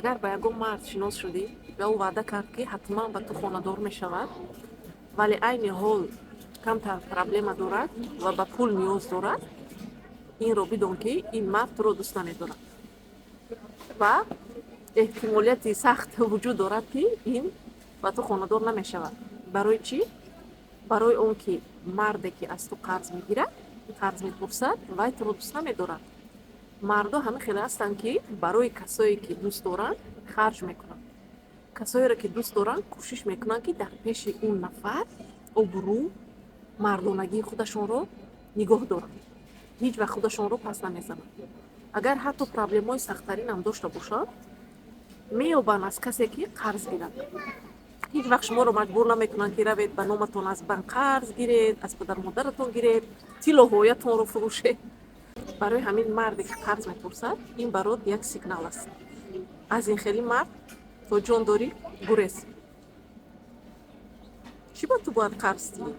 Агар ба ягон мард шинос шудӣ ва ӯ ваъда кард, ки ҳатман ба ту хонадор мешавад, вале айни ҳол камтар проблема дорад ва ба пул ниёз дорад, инро бидон, ки ин мард туро дӯст намедорад ва эҳтимолияти сахт вуҷуд дорад, ки ин ба ту хонадор намешавад. Барои чӣ? Барои он ки марде, ки аз ту қарз мегирад, қарз мепурсад, вай туро дӯст намедорад. Мардо ҳама хеле ҳастанд, ки барои касое, ки дӯст доранд, харҷ мекунанд. Касоеро, ки дӯст доранд, кӯшиш мекунанд, ки дар пеши он нафар обрӯ, мардонагии худашонро нигоҳ доранд, ҳеҷ вақт худашонро пас намезананд. Агар ҳатто проблемаҳои сахттаринам дошта бошанд, меёбанд аз касе, ки қарз гиранд. Ҳеҷ вақт шуморо маҷбур намекунанд, ки равед, ба номатон аз банк қарз гиред, аз падару модаратон гиред, тиллоҳоятонро фурӯшед. Барои ҳамин марде, ки қарз мепурсад, ин барот як сигнал аст. Аз ин хели мард то ҷон дорӣ гурез. Чӣ ба ту бояд қарз диҳӣ?